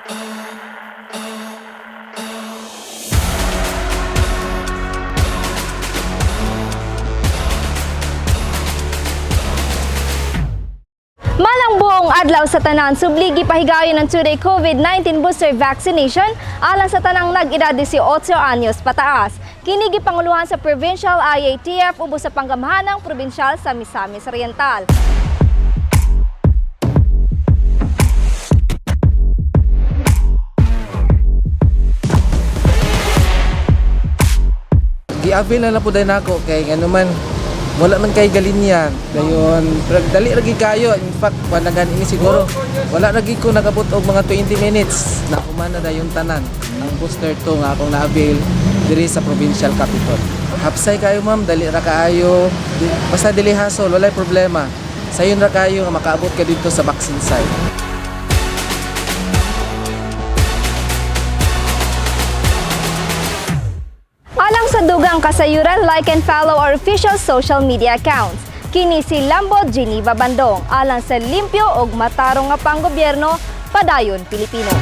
Malang buong adlaw sa tanan, subligi pahigayon ng 2-day COVID-19 booster vaccination alang sa tanang nag-edad 18 anyos pataas. Kini gipanguluhan sa Provincial IATF ubos sa panggamhanang provincial sa Misamis Oriental. Gi-avail na lang po dahil nako kay ano man, wala man kay galinya dayon, pero dali ra gid kayo. In fact, wala gani ini siguro, wala ra gid ko nakabot og mga 20 minutes na human na dayon tanan ang booster 2 nga akong na-avail diri sa provincial capital. Hapsay kayo, ma'am, dali ra kaayo. Basta dili hasol, walay problema. Sayon ra kayo nga makaabot ka dito sa vaccine site. Alang sa dugang kasayuran, like and follow our official social media accounts. Kini si Lambo Geneva Bandong, alang sa limpyo og matarong nga panggobyerno, padayon Pilipino.